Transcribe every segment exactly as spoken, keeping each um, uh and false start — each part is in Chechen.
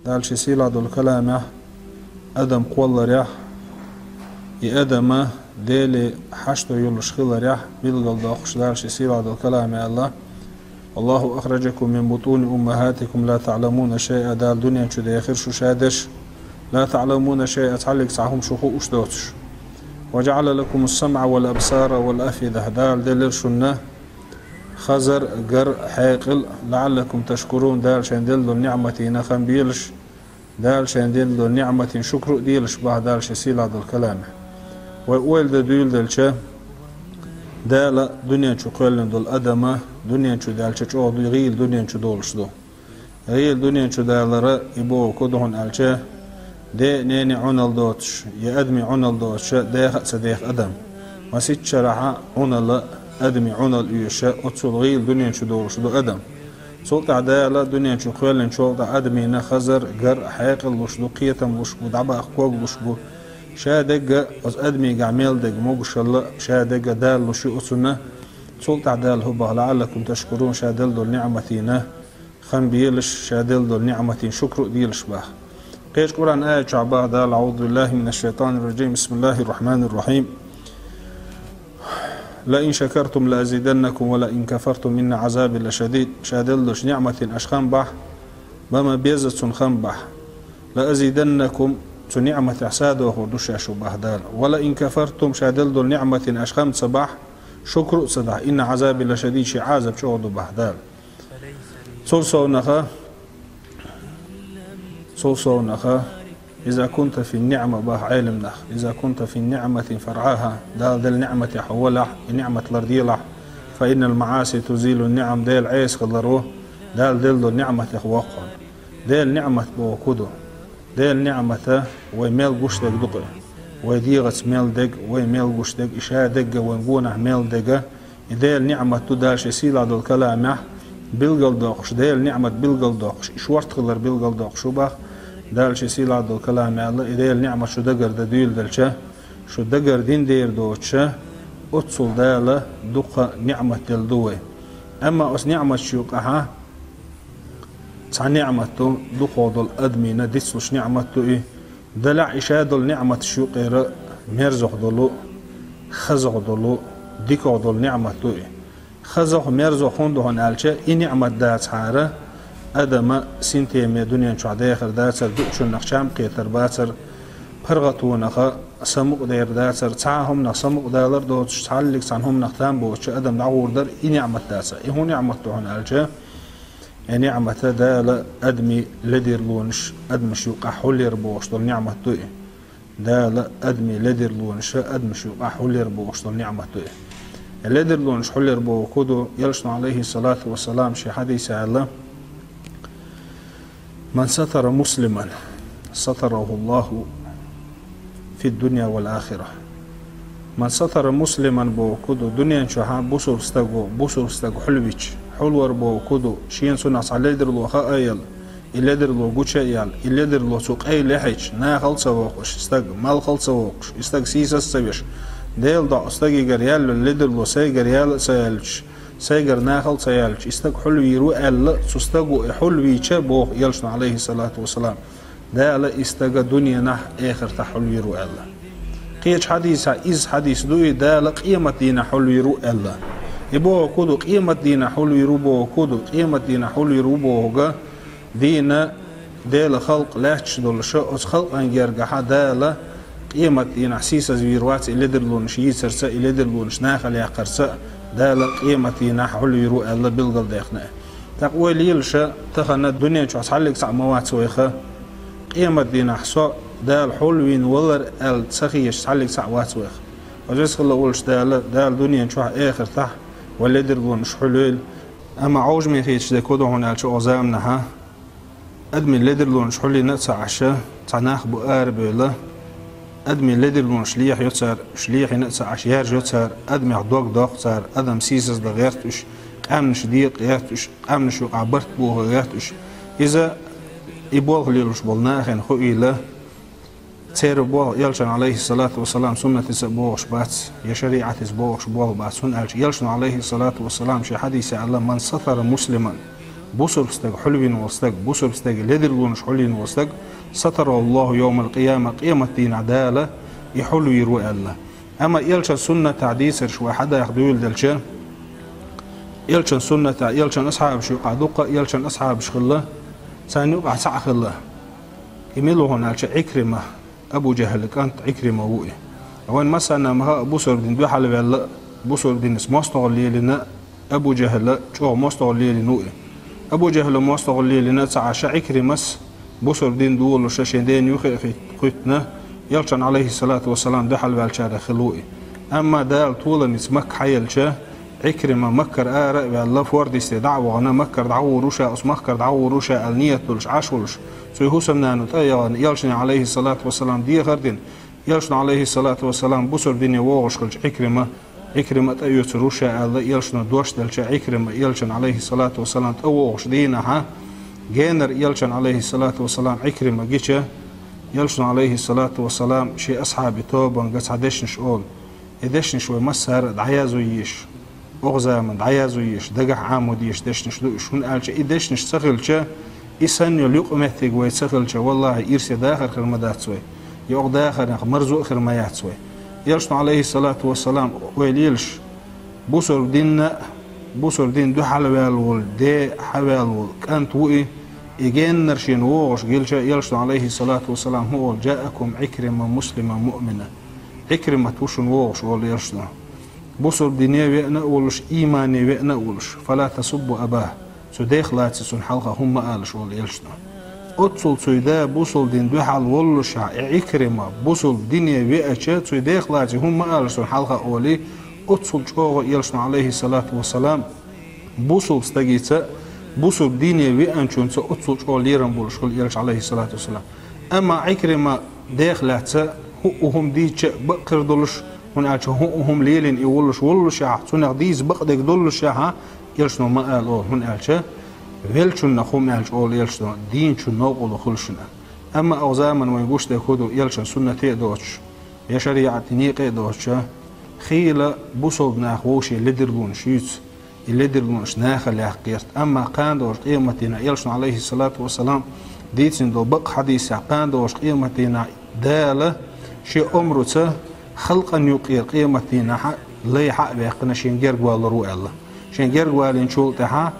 Дала шен сийлахь долу каламехь адам кхолларехь, и адама Деле хьашто йолуш хиларехь билгалдоккхуш Дала шен сийлахь долу каламе аьлла: «Аллаху ахраджакум мин бутуни уммахатикум ла та'ламуна шайъа», Дала дуьнен чу дехира шу шадерш, «ла та'ламуна шайъа», цхьаллиг цхьа хӀума шу хууш доцуш. «Ва жа'ала лакумус сам'а вал абсара вал афида», Дала делира шуна хазар, гар, хьекъал, «ла'аллакум ташкурун», Дала шайн делла долу ни'матина хам белаш, Дала шайн делла долу ни'матин шукру а делаш баха Дала шен сийлахь долу каламе. Вай ойла дан дуьйладелча, Дала дуьнен чу кхоьллина долу адама дуьнен чу даьлча чӀогӀа ду, гӀийла дуьнен чу долуш ду. ГӀийла дуьнен чу далара и боху ку ду хьуна аьлча, де а, нене а Ӏуналла доцуш, я адаме Ӏуналла доцуша, деха а ца деха адам. Масийтта шарахь Ӏуналла, адаме Ӏуналла оьшуша, оццул гӀийла дуьнен чу долуш ду адам. Цул тӀаьхьа Дала дуьнен чу кхоьллинчул тӀаьхьа адамина хазар, гар, хьекъал луш ду, кхетам луш бу, дӀабаха ког луш бу. Ша дегга, оцу адамигахь мел дегга могушалла, ша дегга Дала луш ю оцунна. Цул тӀаьхьа Дала хӀу баха: «ЛаӀаллакум ташкурун», ша делла долу ниӀматина хам белаш, ша делла долу ниӀматин шукру а делаш баха. Кхечу Къуръан аят чохь баха Дала: «АӀузу биллахи минаш шайтанир раджим, бисмиллахир рахманир рахим. Ла ин шакартум ла азиданнакум ва ла ин кафартум инна азаби лашадид». Ша делла долчу ниӀматин аша хам бахь, бан ма беза цунна хам бахь. «Ла азиданнакум», цу ниӀматех садохур ду ша шу баха Дала. «Ва ла ин кафартум», ша делла долу ниӀматин аша хам ца бахь, шукру а ца дахь, «инна азаби лашадид», шен Ӏазап чӀогӀа ду баха Дала. Цул совнаха, цул совнаха, «иза кунта фи ниӀма», баха Ӏелам нах, «иза кунта фи ниӀматин фаргӀаха», Дала делла ниӀматехь хьо валахь, и ниӀмат ларделахь, «фа иннал маӀаси тузилу ниӀам», Дела Ӏеса хилар ву, Дала делла долу ниӀматех воккхуна. Дела ниӀмат боху ку ду? Дела ниӀмата вай мел гуш дерг ду-кх и. Вай дегӀаца мел дерг, вай мел гуш дерг, и ша дегга вайн гонахь мел дерг, и Дела ниӀмат ду, Дала шен сийлахь долу каламехь билгалдоккхуш, Дела ниӀмат билгалдоккхуш, и шорта хилар билгалдоккхуш хӀу баха Дала шен сийлахь долу каламе аьлла, и Дела ниӀмат шу дагардан дуьйладелча, шу дагардина дер доцуша, оццул Дала дуккха ниӀмат делла ду вай. Амма оцу ниӀматаш юкъахьа цхьа ниӀмат ду, дукхах долу адамина дицлуш ниӀмат ду и. Делахь и ша долу ниӀматаш юкъера мерзах долу, хазах долу, диках долу ниӀмат ду и. Хазах, мерзах хӀунда ду хьуна аьлча, и ниӀмат дацахьара, адама синтеме дуьнен чохь дехар дацара, дуучуннах чам кхетар бацара, паргӀатонаха самукъадер дацара, цхьа а хӀуманах самукъадалар доцуш, цхьаллиг цхьана хӀуманах там боцучу адам дӀагӀур дара, и ниӀмат дацахь. И хӀун ниӀмат ду хьуна аьлча, и ниӀмата Дала адамийн ледарлонаш адамаш юкъахь хьулъяр бохуш долу ниӀмат ду и. Дала адамийн ледарлонаша адамаш юкъахь хьулъяр бохуш долу ниӀмат ду и. И ледарлонаш хьулъяр боху ку ду, Элчано, алейхиссалату вассалам, шен хьадисехь аьлла: «Ман сатара муслиман, сатараху Аллаху фид-дунья вал-ахира». «Ман сатара муслиман» боху ку ду, дуьнен чохьа бусург стаго, бусург стаг хьулвича, хьулвар боху ку ду, шена цунах цхьа ледарло хаа а елла, и ледарло гуча а яьлла, и ледарло цу къайле хьеча, нахал а ца воккхуш, и стаг малхал а ца воккхуш, и стаг сийсаз а ца веш, Делан доӀа стагигара яьлла ледарло сайгара яла а ца яьллачу, сайгара нахал а ца яьллачу, и стаг хьулвийр ву аьлла, цу стаго и хьулвийча, боху Элчано, алейхиссалату вассалам, Дала и стага дуьненахь, эхартахь хьулвийр ву аьлла. Кхечу хьадисехь иза хьадис ду и, Дала къемат дийнахь хьулвийр ву аьлла. И боху ку ду, къемат дийнахь хьулвийр ву боху ку ду, къемат дийнахь хьулвийр ву бохуга, дийна Делан халкъ лаьтташ долуша, оцу халкъан гергахьа Дала къемат дийнахь сийсазвийр вац и ледарлонаш йийцарца, и ледарлонаш нахала яккхарца, Дала къемат дийнахь хьулвийр ву аьлла билгалдаьккхина. ТӀаккха ойла йилаша, тахана дуьнен чохь цхьаллиг цхьаъ ма вац вайха, къемат дийнахь со Дала хьулвийна валар аьлла ца хеташ цхьаллиг цхьаъ вац вайха. Оцу веза хилла волчу Дала, Дала дуьнен чохь, эхартахь вай ледарлонаш хьулвийла. Амма Ӏовжаме хеташ дерг ку ду хьуна аьлча, оха заманахьа адамийн ледарлонаш хьулйина а ца Ӏаш, цхьа нах бу арабевлла, адамийн ледарлонаш лехайо цара, уьш лехийна а ца Ӏаш, яржайо цара, адамех дог доккху цара, адам сийсаздан гӀерта уьш, къаьмнаш декъа гӀерта уьш, къаьмнаш юкъахь барт бохо гӀерта уьш. Иза и болх лелош болу нахана хуийла, церан болх Элчан, алейхиссалату вассалам, суннатица а богӀуш бац, я шариӀатица богӀуш болх бац, хӀунда аьлча Элчано, алейхиссалату вассалам, шен хьадисехь аьлла: «Ман сатара муслиман, Бусурб стаг хьулвин вал стаг, бусурб стаг ледирлунаш хьулвин вал стаг, сатараллаху йовмал къияма, къемат дийнахь Дала и хьулвийр ву аьлла. Амма элчан суннатахь дийцарш вай хьадаха дуьйладелча, элчан суннатахь, элчан асхьабаш юкъахь дуккха а элчан асхьабаш хилла, царна юкъахь цхьаъ хилла. И мила ву хьуна аьлча, Ӏикрима, Абу Жахьла кӀант Ӏикрима ву и. Вайн массарна ма хаьа, бусурба дин дуьхьалваьлла, бусурба динца мостагӀалла лелийна, Абу Жахьла чӀогӀа мостагӀалла лелийна ву и. Абу Жахьла мостагӀалла лелийна ца Ӏаш, Ӏикримас бусурба дин долуш шен ден юххе а хи-, кхуьттина, элчан, Ӏалайхиссалату вассалам, дуьхьалваьллачарах хилла ву и. Амма Дала толамца Макка хьаелча, Ӏикрима Маккара ара а ваьлла, форд йисте дӀа а вахана, Маккара дӀагӀур ву ша, оцу махкара дӀагӀур ву ша аьлла, ният долуш, Ӏаш волуш, цуьнан хӀусамнана тӀе а яхана, элчане, Ӏалайхиссалату вассалам, дехар а дина, элчано, Ӏалайхиссалату вассалам, бусурба дине вогӀуш хилча, Ӏикрима, Ӏикрима тӀеоьцур ву ша аьлла, элчано дош делча, Ӏикрима элчан, Ӏалайхиссалату вассалам, тӀевогӀуш дийнахьа, генара элчан, Ӏалайхиссалату вассалам, Ӏикрима гича, элчано, Ӏалайхиссалату вассалам, шен асхьабий тобанга цхьа дешнаш олу. И дешнаш вай массара а дӀаязъе езаш, оха заман дӀаязъе езаш, дагахь Ӏамо дезаш дешнаш ду уьш, хӀунда аьлча и дешнаш ца хилча, и санна йолу юкъаметтиг вай ца хилча, валлахӀи, ирсе дахар хир ма дац вай, я оха дахарнах марзо а хир ма яц вай. Элчано, Ӏалайхиссалату вассалам, вай лелаш, бусурба динна, бусурба дин дуьхьалваьлла волу, де хьаваьлла волу кӀант ву и, и геннара шена вогӀуш гилча, элчано, Ӏалайхиссалату вассалам, хӀун олу: «Жаакум Ӏикрима муслиман муъмина». Ӏикримат ву шуна вогӀуш, олу элчано. Бусурба дине веана а волуш, иймане веана а волуш. «Фала тасуббу абах». Цу дех лаций цунна хьалха хӀума ма алаш, олу элчано. Оццул цуьнан да бусурба дин дуьхьал воллушехь, и Ӏикрима бусурба дине веача, цуьнан дех лаций хӀума ма алаш цунна хьалха, олий, оццул чӀогӀа элчано, Ӏалайхиссалату вассалам, бусурба стагица, бусурба дине веанчунца оццул чӀогӀа лерам болуш хуьлу элча, Ӏалайхиссалату вассалам. Амма Ӏикрима дех лаьцна хӀуъу хӀума дийцича а бакъ хир долуш, хӀунда аьлча хӀуъу хӀума лелийна и воллуш воллушехь, цунах дийца бакъдерг доллушехь, элчано ма ала олу, хӀунда аьлча веллачуннах хӀума аьлча, олу элчано, дийначун новкъарло хуьлу шуна. Амма оха заман вайн гуш дерг хӀун ду, элчан суннате а доцуш, я шариӀатан некъа а доцуш, хийла бусалба нах вовшийн ледарлонаш юьйцу, и ледарлонаш нахала яккха гӀерта. Амма кхана долчу къематдийнахь, элчано, Ӏалайхиссалату вассалам, дийцина долу бакъ хьадисехь, кхана долчу къематдийнахь Дала шен омруца халкъана юккъера къематдийнахь лай хьа а ваьккхина, шен герга валур ву аьлла. Шен герга валийначул тӀаьхьа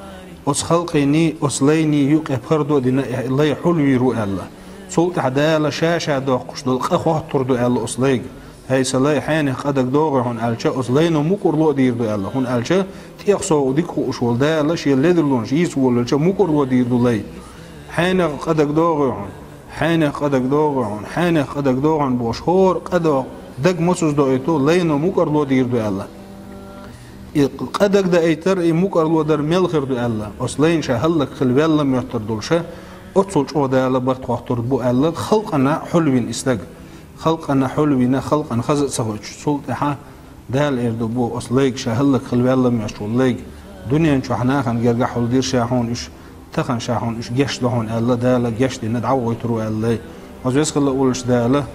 оцу халкъений, оцу лайний юккъе пардо а дина, и лай хьулвийр ву аьлла. Цул тӀаьхьа Дала ша-ша доккхуш долу къа хоттур ду аьлла оцу лайга. «ХӀей, сан лай, хьенех къа дагадогӀий хьуна», аьлча, оцу лайно мукӀарло а дийр ду аьлла, хӀунда аьлча тӀекхосовгӀа дика хууш волу Дала шен ледарлонаш йийца воллуча мукӀарло дийр ду лай. «Хьенех къа дагадогӀий хьуна, хьенех къа дагадогӀий хьуна, хьенех къа дагадогӀий хьуна», бохуш, хӀора къа догӀу дага мосазза доуьйту, лайно мукӀарло дийр ду аьлла. И къа дагадаийтар, и мукӀарло дар мел хир ду аьлла, оцу лайна ша хӀаллакьхила ваьлла моьттур долуша, оццул чӀогӀа Дала барт хоттур бу аьлла, халкъана хьулвина и стаг. Халкъана хьулвина, халкъана хаза а ца хоьцуш, цул тӀаьхьа Дала эр ду боху оцу лайга, ша хӀаллакьхила ваьлла моьттуш волу лайга: «Дуьнен чохь нахана гергахь хьулдира ша хьуна уьш, тахана ша хьуна уьш гечдо хьуна», аьлла, Дала гечдина дӀавахойтур ву аьлла лай. Оцу веза хилла волчу Дала,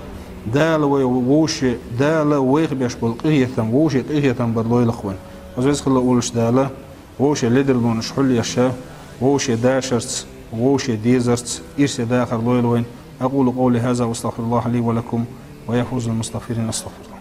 Дала вай вовше, Дала вайх беш болу къинхетам, вовше къинхетам бар лойла-кх вайн. Оцу веза хилла волчу Дала вовше ледарлонаш хьулъеша, вовше дашарца, вовше дезарца ирсе дахар лойла вайн. أقول قولي هذا وأستغفر الله لي ولكم ويا فوز المستغفرين. أستغفر الله.